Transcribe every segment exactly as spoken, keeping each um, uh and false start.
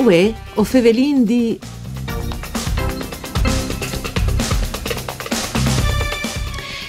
Uè, o fevelin di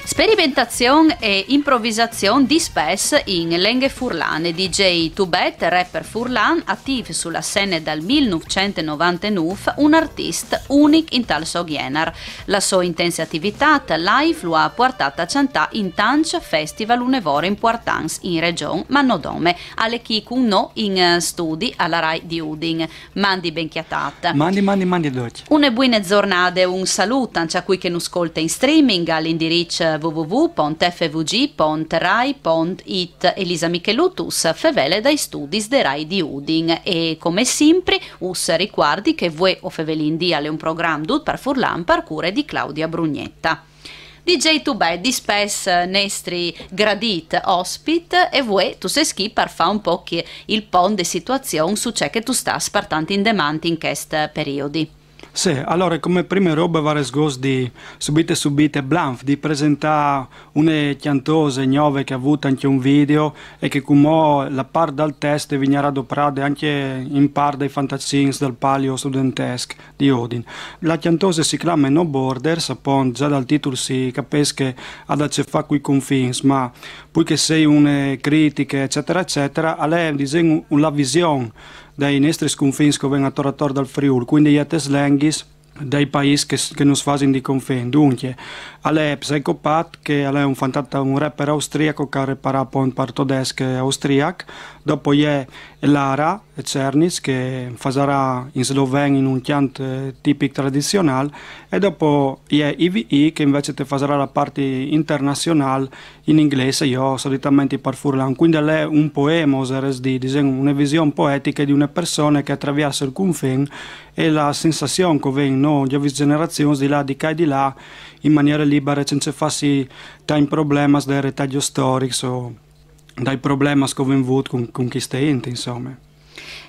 Sperimentazion e improvisazion dispès in lenghe furlane. D J Tubet, rapper furlan, ativ su la sene dal mil nûfcent e novantenûf, un artist unic intal so gjenar. La sô intense ativitât live lu à puartât a cjantâ in tancj festival une vore impuartants in regjon, ma no dome. Al è chi cun nô in studi a la Rai di Udin. Mandi ben cjatât. Mandi, mandi, mandi a ducj. Une buine zornade, un salût ancje a cui che nus scolte in streaming al indiriç w w w pont f v g pont rai pont i t. Elisa Michelutus fevele dai studis de Rai di Udin e, come simpri, us ricuardi che Vuê o fevelin di al è un program dut par furlan par cure di Claudia Brugnetta. D J Tubet, dispès nestri gradît ospit, e vuê tu sês chi par fâ un pôc il pont de situazion su ce che tu stâs puartant indemant in chest periodi. Sì, alore, come prime robe varès gust di subite subite blanf di presentâ une cjantose gnove che à vût ancje un video e che cumò la part dal test e vignarà doprade ancje in part dai fantacincs dal Palio Studentesc di Udin. La cjantose si clame No Borders, apont, za dal titul si capìs che e à da ce fâ cui confins, ma plui che sei une critiche, eccetera, eccetera, al è, disìn, la vision dai nestris confins che o vin ator ator dal Friûl, cuindi jetes lenghis dai paîs che, che nus fasin di confin. Duncje, al è Psychopath, che al è un fantat, un rapper austriac che al raperà pont par todesc e austriac, dopo e je Lara e Cernitz, che fasarà in sloven in un cjant, eh, tipic tradizionâl, e dopo e je I V I, che invezit e fasarà la part internazionâl in inglês, jo solitamentri par furlan. Cuindi al è un poeme, oserès dî, disìn, une vision poetiche di une persone che a travierse il confin e la sensazion che o vin, no, gjovis gjenerazions di lâ di ca e di là in maniere libare, cence fâsi tancj problemas dai retagj storics o dai problemas che o vin vût cun, cun cheste int, insome.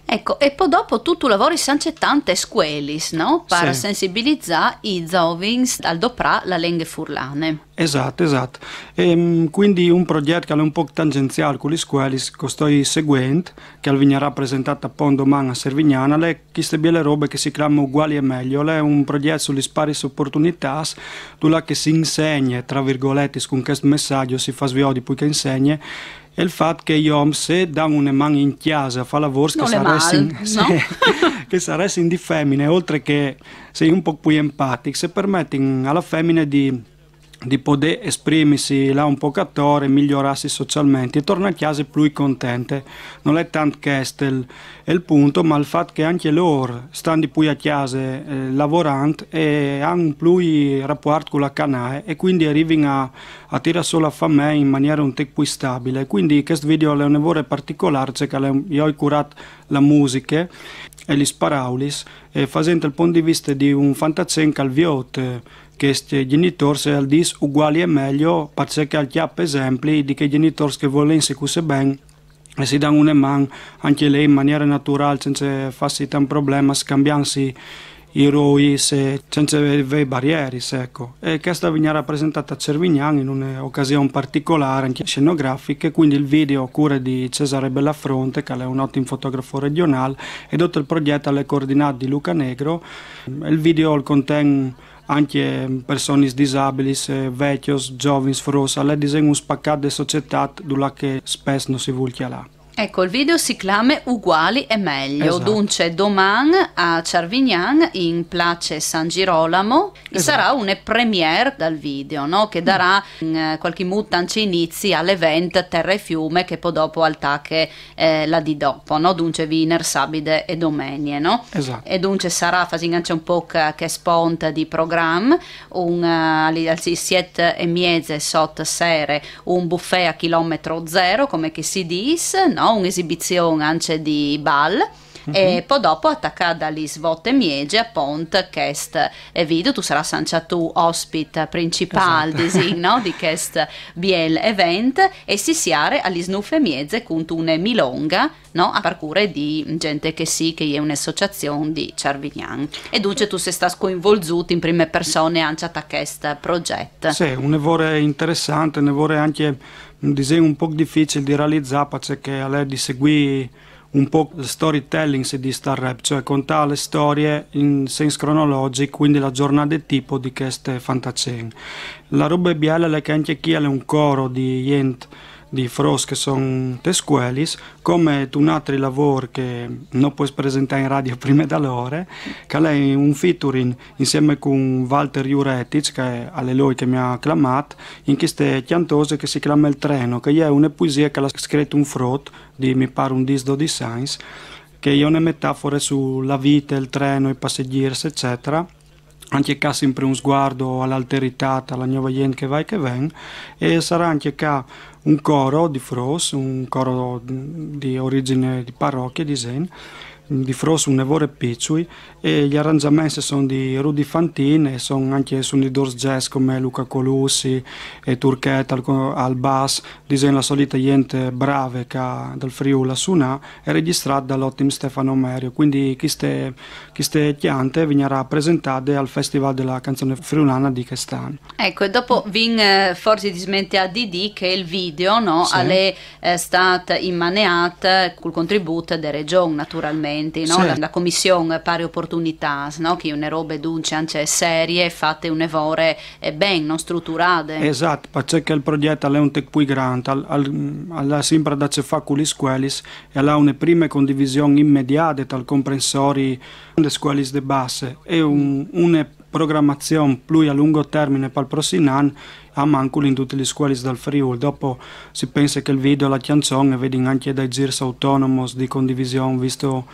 Eco, e po dopo tu tu lavoris ancje tant tes scuelis, no? Par Sì. Sensibilizâ i zovins al doprâ la lenghe furlane. Esat, esat. Ehm, cuindi un progjet che al è un pôc tangenziâl cu lis scuelis che o stoi seguint, che al vignarà presentât apont doman a Servignan, al è cheste biele robe che si clame Uguali e meglio, al è un progjet su lis paris oportunitâts, dulà che si insegne, tra virgoletis, cun chest messaç si fâs viodi plui che insegne, e il fat che i oms, se a dan une man in cjase a fâ lavôrs che a saressin, no? Che a saressin di femine, oltri che sei un pôc plui empatics, e permetin a la femine di, di podê esprimisi lâ un pôc ator e miorâsi socialmentri e tornâ a cjase plui contente. Nol è tant chest il, il pont, ma il fat che ancje lôr, standi plui a cjase, eh, lavorant, e àn plui rapuart cu la canaie e cuindi a rivin a, a tirâ sù la famee in maniere un tic plui stabile. Cuindi chest video al è une vore particolâr, cioè che al è un, jo o ai curât la musiche e lis paraulis, e fasint il pont di viste di un fantacinc che al viôt, eh, chescj gjenitôrs e al dîs uguali e meglio, parcè che al cjape esemplis di chei gjenitôrs che volintsi cussì ben e si dan une man ancje lê in maniere naturâl, cence fâsi tant problemas, scambiantsi i rois, cence vê, vê barieris, eco. E cheste e vignarà presentade a Cervignan in une ocasion particolâr, ancje scenografiche, cuindi il video a cure di Cesare Bellafronte, che al è un otim fotografo regjonâl, e dut il progjet al è coordinât di Luca Negro. Il video al conten ancje personis disabilis, eh, vecjos, zovins, fruts, al è, disìn, un spacât de societât dulà che spès no si vûl cjalâ. Eco, il video si clame Uguali e meglio, Esat. Duncje doman a Cervignan in place San Girolamo i Esat. Sarà une première dal video, no? Che darà in, eh, cualchi mût ancje inizi al event Tere e Fiume che po dopo al tache, eh, la dì dopo, no? Duncje vînars, sabide e domenie, no? Esat. E duncje sarà, fasìn ancje un pôc, eh, chest pont di program, un, eh, ali, ali siet e mieze sot sere, un buffet a chilometro zero, come che si dîs, no? Une esibizion ancje di bal. E po dopo, a tacâ da lis vot e mieze, apont, chest, eh, video, tu sarâs ancje tu ospit principâl, disìn, no? Di chest biel event, e si siare a lis nûf e mieze cuntune milonga, no? A par cure di Gente che sì, che e je une associazion di Cervignan. E duncje tu sês stât coinvolzût in prime persone ancje ta chest progjet. Sì, une vore interessante, une vore ancje, disìn, un pôc dificil di realizâ, parcè che al è di seguî un pôc el storytelling, si dis, tal rap, cioè contâ la storie in sens cronologic, quindi la zornade tipo di cheste fantacen. La robe biele al è che ancje chi al è un coro di int, di fruts che a son tes scuelis, come un altri lavôr che no pues presentâ in radio prime da la ore, che al è un featuring insieme cun Walter Juretic, che al è lui che mi à clamât, in cheste cjantose che si clame Il treno, che e je une poesie che al à scrit un frut di, mi pâr, un dîs, dodis agns, che e je une metafore su la vite, il treno, i passeggîrs, eccetera. Ancje ca simpri un sguardo a la alteritât, a la gnove int che e va e che e ven, e al sarà ancje ca un coro di fruts, un coro di origjin di parochie, disìn, di fruts une vore piçui, e i arangjaments a son di Rudy Fantin e a son ancje sunidôrs jazz come Luca Colussi e Turchet al co-, al bas, disìn, la solite int brave ca dal Friûl a sunâ, e regjistrât dal otim Stefano Merio. Quindi cheste, cheste cjante e vignarà presentade al Festival de la Canzone Friulana di chest an. Eco, e dopo vin, eh, forsit dismenteât di dî che il video, no, sì, al è, eh, stât inmaneât cul contribût de Regjon, naturalmentri, no? Sì. La, la Comission Pari Oportunitâts, no? Che e je une robe duncje ancje serie, fate une vore, eh, ben, no, struturade. Esat, parcè che il progjet al è un tec plui grant, al, al, al à simpri da ce fâ cu lis scuelis, e al à une prime condivision imediade tal comprensori des scuelis de basse e un, une programazion plui a lungo tiermin pal prossim an, almancul in dutis lis scuelis dal Friûl. Dopo si pense che il video, la cjançon, e vedin ancje dai zîrs autonomos di condivision, visto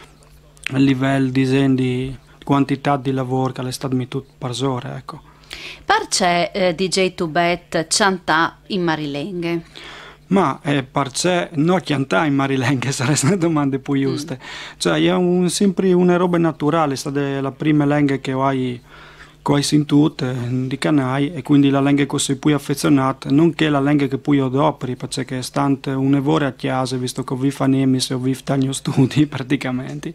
il livel, disìn, di cuantitât di lavôr che al è stât metût parsore, eco. Parcè, eh, DJ Tubet, cjantâ in marilenghe? Ma, eh, parcè no cjantâ in marilenghe, e sarès une domande plui juste. Mm. Cioè, e je un, simpri une robe naturâl, e je stade la prime lenghe che o ai, che o ai sintût, eh, di canâi, e quindi la lenghe che o soi plui afezonât, no che la lenghe che plui o dopri, parcè che stant une vore a cjase, visto che o vîf a Nimis e o vîf tal gno studi, pratichementri,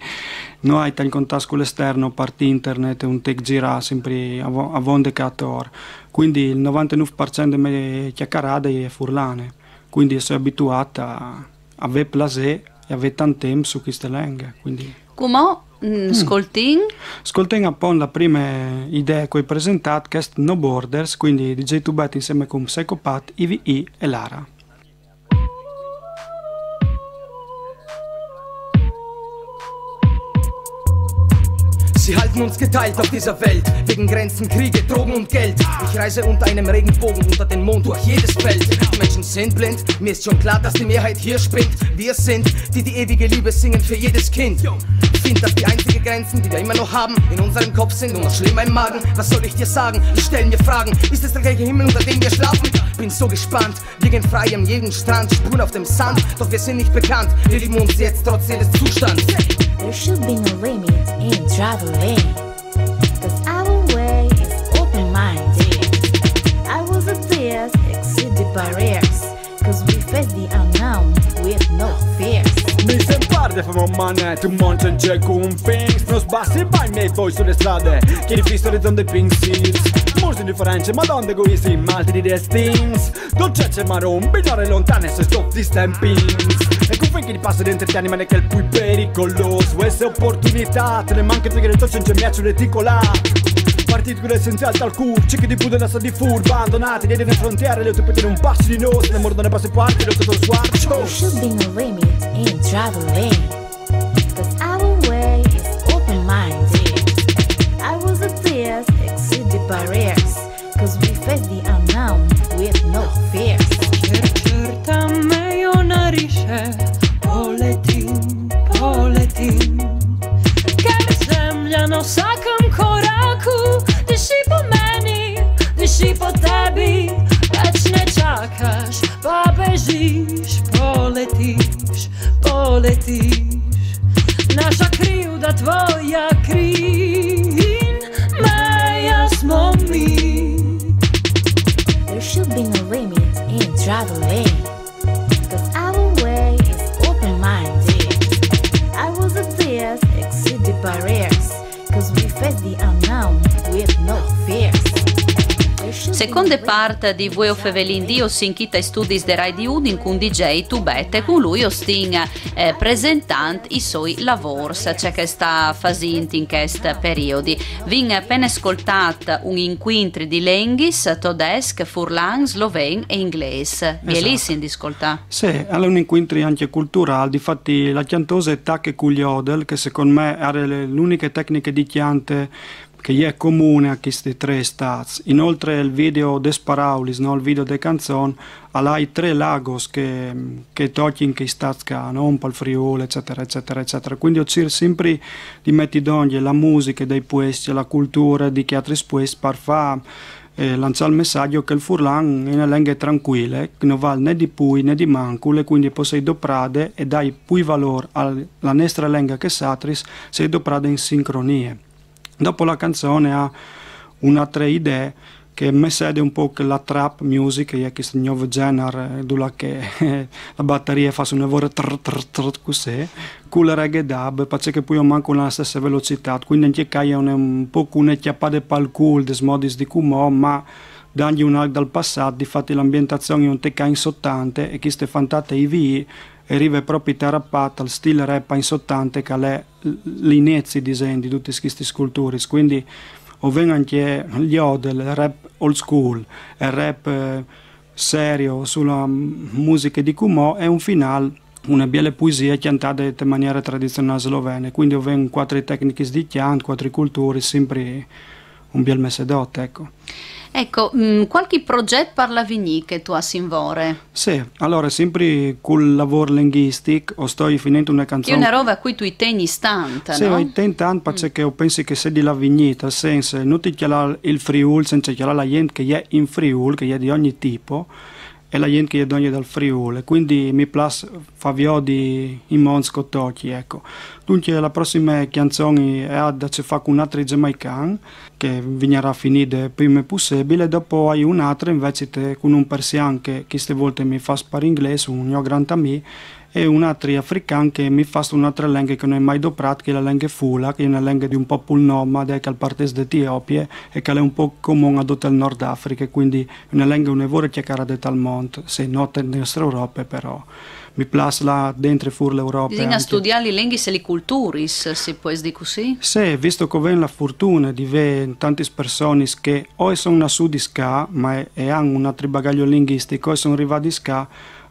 no ai tancj contats cul estern, a part internet, un tec zirâ simpri avo-, avonde ca ator. Quindi il novantenûf par cent de mê cjacarade e je furlane. Quindi o soi abituât a, a vê plasê e a vê tant timp su cheste lenghe, quindi. Cumò, mm, scoltìn? Scoltìn apont la prime idee che o ai presentât, chest No Borders, quindi DJ Tubet insieme cun Psychopath, Ivy E e Lara. Sie halten uns geteilt auf dieser Welt, wegen Grenzen, Kriege, Drogen und Geld. Ich reise unter einem Regenbogen, unter dem Mond, durch jedes Feld. Die Menschen sind blind, mir ist schon klar, dass die Mehrheit hier spinnt. Wir sind die, die ewige Liebe singen für jedes Kind. Ich finde, dass die einzigen Grenzen, die wir immer noch haben, in unserem Kopf sind und noch schlimmer im Magen. Was soll ich dir sagen? Ich stelle mir Fragen, ist es der gleiche Himmel, unter dem wir schlafen? Bin so gespannt, wir gehen frei an jeden Strand, Spuren auf dem Sand, doch wir sind nicht bekannt. Wir lieben uns jetzt trotz jedes Zustands. There should be no limit in traveling. Cause our way is open minded. I was at this, exceed the barriers. Cause we face the unknown with no fears. Mi sent part de fâ un manet, un mont ence cun pins. No sbassi mai miei voi su la strade, che di fisto orizzonte pinsirs. Murs indifferents, ma donde egoisti, malti di destins. Dolcece maron, binore lontane se stop di stampins. E cun fin che ti passa dentro ti anima che è il più pericoloso. Queste opportunità, te ne manca tu che le tocce in gemiaccio le ticola. Partit cu l'essenzial tal cur, cicchi di pude lasciati fur, bandonati, le frontiere, le tue non passi di noi, l'amor non ne passa parte, lo tutto sguarcio. There should be no limit in traveling. Cause our way is open minded. I was at this, exceed the barriers. Cause we face the unknown with no fears. Certa me io narisce, poletin, poletin. Che zemlja no sa ancora cu, di si po meni, di si po tebi, već ne čakaš, pa bežiš, poletiš, poletiš. Naša krivda, tvoja krin, meja smo mi. There should be no limit in traveling. Cause our way is open minded. I was at this, exceed the barriers. Cause we face the unknown with no fears. There should Seconde part di Vuê o fevelìn di, o sin chì tai studis de Rai di Udin cun D J Tubete, cun lui o stin eh, presentant i soi lavors, ce che sta fasint in chest periodi. Vin apene scoltât un incuintri di lenghis, todesc, furlan, sloven e inglês. Bielissim di scoltâ. Sì, al è un incuintri ancje culturâl, difatti la cjantose e tache cul jodel, che secont me e je la uniche tecniche di cjante che e je comune a chisti trê stâts. Inoltre il video des paraulis, no? Il video de canzon, al à i trê lagos che, che tocjin chei stâts ca, no? Un pal Friûl, eccetera, eccetera, eccetera. Quindi o cîr simpri di meti dongje la musiche dai puescj, la culture di chei altris puescj par fâ eh, lançâ il messaç che il furlan e je une lenghe trancuile, che no vâl né di plui né di mancul, e quindi e pues sei doprade e dâi plui valôr a la nestre lenghe che chês altris, se e je doprade in sincronie. Dopo la canzon e à une altre idee che e me sede un pôc la trap music, che e je chest gnûf gjenar, eh, dulà che la baterie e fâs une vore trr, trr, trr, cussì, cul reggae dub, parcè che plui o mancul a àn la stesse velocitât, quindi ancje ca e je un, un pôc une cjapade pal cûl des modis di cumò, ma dangje un alc dal passât, difatti la ambientazion e je un tec agns otante e cheste fantate i vie e rive propit a rapâ tal stîl rap agns otante, che al è l-, l'inezi, disìn, di dutis chestis culturis. Quindi o vin ancje il jodel, il rap old school, il rap, eh, serio, su la musiche di cumò, e un finâl une biele puesie cjantade te maniere tradizionâl slovene. Quindi o vin cuatri tecnichis di cjant, cuatri culturis, simpri un biel messedot, eco. Eco, mm, cualchi progjet par l'avignî che tu âs in vore? Sì, alore, simpri cul lavôr lenghìstic, o stoi finint une canzon. Che e je une robe a cui tu i tegnis tant, sì, no? O i tegn tant, parcè che o pensi che e sedi l'avignî, tal sens, no ti cjalâ il Friûl cence cjalâ la int che e je in Friûl, che e je di ogni tipo, e la int che e je dongje dal Friûl, e quindi mi plâs fâ viodi i monts che o tocji, eco. Duncje, la prossime cjanzon e à da ce fâ cun un altri gjamaican, che e vignarà finide prime pussebile, e dopo o ai une altre invezit cun un persian che cheste volte mi fâs par inglês, un gno grant amì, e un altri african che mi fâs une altre lenghe che no ai mai doprât, che e je la lenghe fula, che e je une lenghe di un popul nomade che al partìs de Etiopie e che al è un pôc comun a dut il Nord Afriche, quindi une lenghe une vore cjacarade tal mont, sì, no te nestre Europe, però mi plâs lâ dentri fûr l'Europe. Disìn a studiâ lis lenghis e lis culturis, si pues dî cussì? Sì, visto che o vin la fortune di vê tantis personis che o a son nassudis ca, ma e, e àn un altri bagaglio lenghìstic, o a son rivadis ca,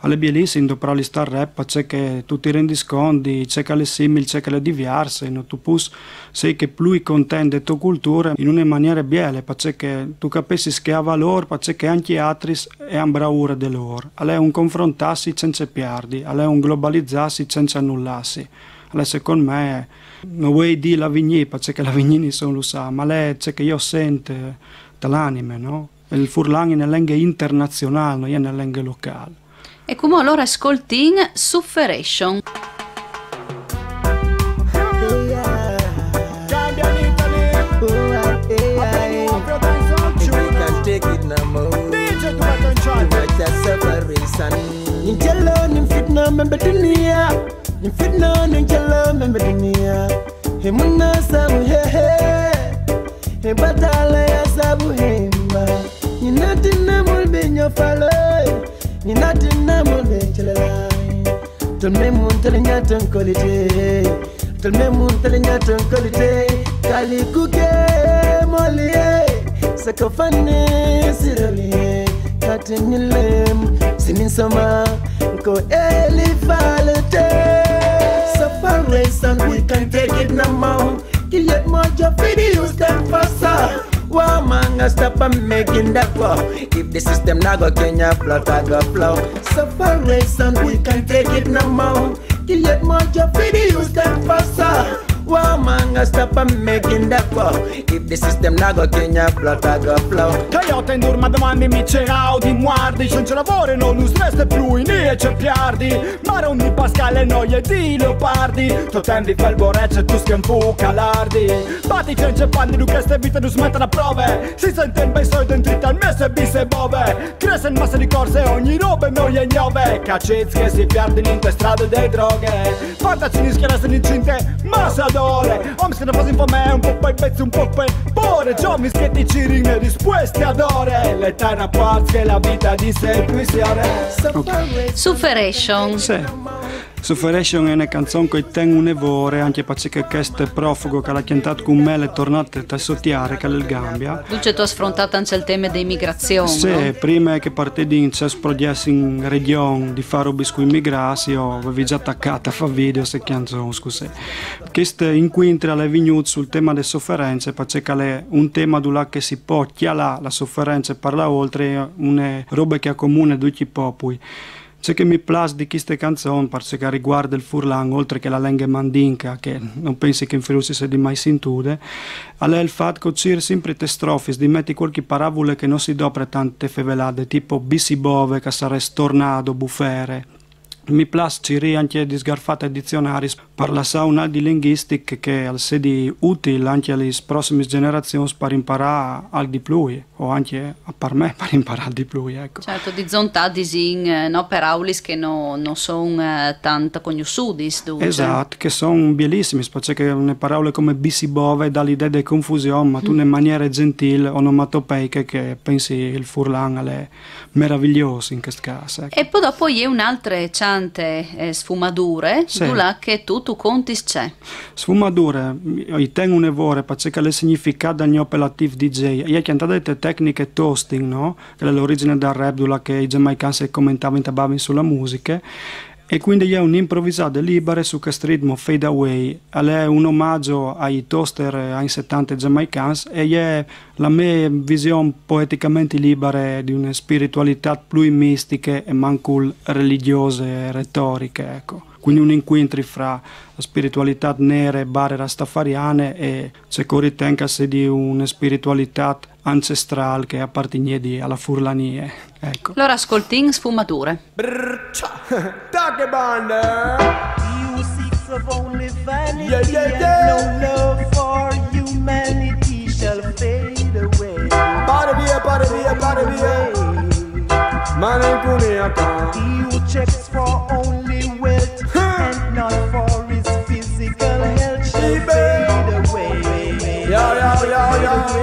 al è bielissim doprâlis tal rap, parcè che tu ti rendis cont di ce che al è simil, ce che al è diviers, e no tu pûs sei che plui content de tô culture in une maniere biele, parcè che tu capessis che e à valôr, parcè che ancje i altris e àn braure de lôr. Al è un confrontâsi cence pierdi, al è un globalizâsi cence anullâsi. Al è, secont me, no vuei dî l'avignî, parcè che l'avignî nissun lu sa, ma al è ce che jo o sint, eh, te anime, no? Il furlan e je une lenghe internazionâl, no je une lenghe locâl. E cumò alore scoltìn Sufferation. Nin cello, nin fitna, membe dunia. Nin fitna, nin cello, membe dunia. He munna sabu, he, he. He batala ya sabu, he ma. Ni natin na mul be nyo falo. Ni natin na mul be chelala. Tun me mun tel nya tun kolite. Tun me mun tel nya tun kolite. Kali kuke molie. Saka fanne sirali. Katin nilem. Sinin sama. Ko eli falete. Separation, we can take it no more. Kiyet mojo fidi use them for sa. Wa manga stop and making that flow. If the system na go Kenya, plot I go flow. Separation, we can take it no more. Kiyet mojo fidi use them for sa. Wa manga stop and making that flow. If the system na go Kenya, plot I go flow. Kayo tendur madamani mi cerau di muardi. Senza lavoro non us resta più in e cerchiardi. Ma non mi pascale noi e di leopardi. Tu tendi fel borecce, tu schianfu calardi. Bati crence pandi, lu che ste vite non smette la prove. Si sente ben soi dentro tal mese bise bove. Cresce in massa di corse, ogni robe noi è gnove. Cacez che si pierde in te strade delle droghe. Fantacinis che restano incinte, massa d'ore. Homes che ne fasi un po' me, un po' poi pezzi, un po' poi pure. Giorni che ti giri in risposte ad ore. Le terra parts che la vita di sei più siore. Sufferation. Sì. Sufferation è una canzone che ten une vore, anche perché questo profugo che l'ha cantato con me è tornato da sotiare, che è il Gambia. Dulce, tu hai sfrontato anche il tema dell'immigrazione. Sì, no? Prima che partì di un progetto in regione di fare robe con immigrati, io avevo già attaccato a fare video e canzoni, scusi. Questo incontro è venuto sul tema delle sofferenze, perché è un tema dove si può chialare la sofferenza e parlare oltre, una roba che accomuna tutti i popoli. Ciò che mi piace di queste canzoni, perché riguarda il furlan, oltre che la lingua mandinca, che non pensi che in Friuli si sia mai sentita, è il fatto che c'è sempre te strofis di mettere qualche parabola che non si dopre tante fevelate, tipo bisibove, che sarebbe stornado, bufere. Mi piace cirì anche di sgarfate dizionari per lasciare un al di linguistic che al sedi utile anche alle prossime generazioni per imparare al di più o anche per me per imparare di più, ecco. Certo, di zontà disin eh, no, peraulis che no, non sono eh, tanto conosciuti. Esatto, che sono bellissimi, perché una parola come bisibove dà l'idea di confusione, ma tu in maniera gentile, onomatopeiche, che pensi il furlan è meraviglioso in questo caso. Ecco. E poi dopo c'è un'altra ciante eh, sfumature, sì. Là che tu, tu conti c'è. Sfumature, io tengo un evore, perché le significa dal mio appellativo D J. Io ho cantato le tecniche toasting, no? Che è l'origine del rap, dove che i giamaicani si commentavano e tabavano sulla musica. E quindi è un'improvvisata libera su questo ritmo fade away. È un omaggio ai toaster anni settanta giamaicani e è la mia visione poeticamente libera di una spiritualità più mistica e manco religiosa e retorica, ecco. Quindi un incontro fra la spiritualità nera e bare rastafariane e se coritenca se di una spiritualità ancestrale che appartiene alla furlanie. Ecco. Allora ascoltin sfumature. Brr, ciao. Daghe bande. You seeks of only vanity yeah, yeah, yeah. And no love for humanity shall fade away. Pare via, pare via, pare via. Ma non cuneata. He who checks for only wealth and not for his physical health shall fade away. Yeah, yeah, yeah, yeah.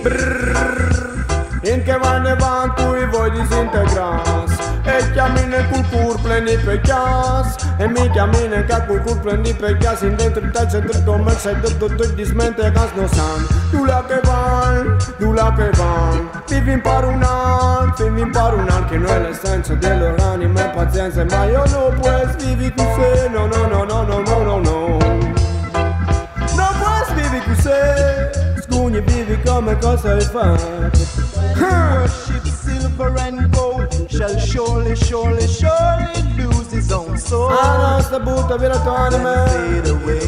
Brr. In che vanne van tu i voi disintegrans. E chiamine cul cur pleni pe chias. E mi chiamine ca cul cur pleni pe chias. In dentro tal centro come se tutto tu dismente gas no san. Tu la che van, tu la che van. Vivi in parunal, vivi in parunal che non è l'essenza dell'anima e pazienza. Ma io non puoi vivi così, no, no, no, no, no, no, no, no. Non puoi vivi così, scugni vivi come cosa hai fatto. Worship silver and gold shall surely, surely, surely lose his own soul. Ah no, sta butta via la tua anima. Fade away.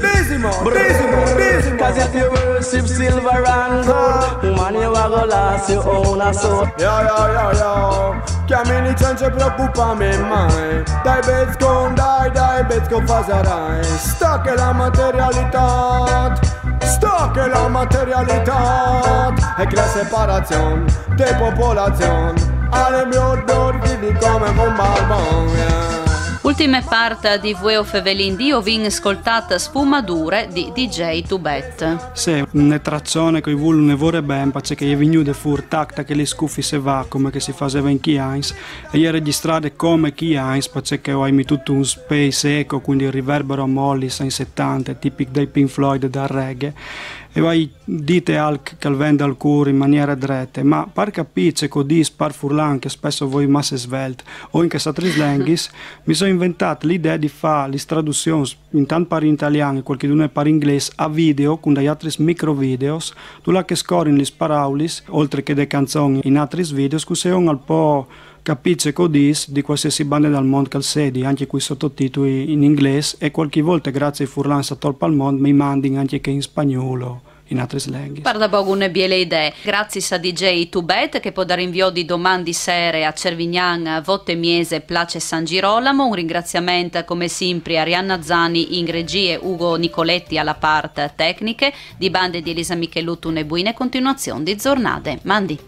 Disimo, disimo, disimo. Cause if you worship silver and gold, man, you are gonna lose your own soul. Yo, yo, yo, yo. Chiamini senza preoccuparmi mai. Dai, bezco, dai, dai, bezco, fasarai. Sta che la materialità. Sta che la materialità. E che la separazione de popolazione. Alle mio odor vivi come un barbone. Ultime parte di Vueo Fevelin di Ovin scoltata sfumature di D J Tubet. Sì, una trazione che vuole un evore ben, perché è venuta fuori tacta che le scuffie se va come che si faceva in Key Hines e è registrata come Key Hines perché ho tutto un space echo, quindi il riverbero molli in settanta, tipico dei Pink Floyd e dal reggae. E vai dite al che vende al cur in maniera drete, ma par capì ce codì spar furlan che spesso voi masse svelt o in che sa tris lenghis, mi sono inventato l'idea di fare le traduzioni intant par in italian e qualcheduna par inglese a video con dei altri microvideos, dove che scorin le paraulis, oltre che de canzoni in altri videos, così on al po capisce codis di qualsiasi banda dal mondo che al sedi, anche con i sottotitoli in inglese e qualche volta grazie ai furlan attorno al mondo mi mandin anche che in spagnolo. In altre slenghe. Par da bogu une biele idee. Grazie a D J Tubet che può dare invio di domani sere a Cervignan, vote miese, place San Girolamo. Un ringraziamento come sempre a Arianna Zani in regie, Ugo Nicoletti alla parte tecniche, di bande di Elisa Michelutu une buine continuazione di giornate. Mandi.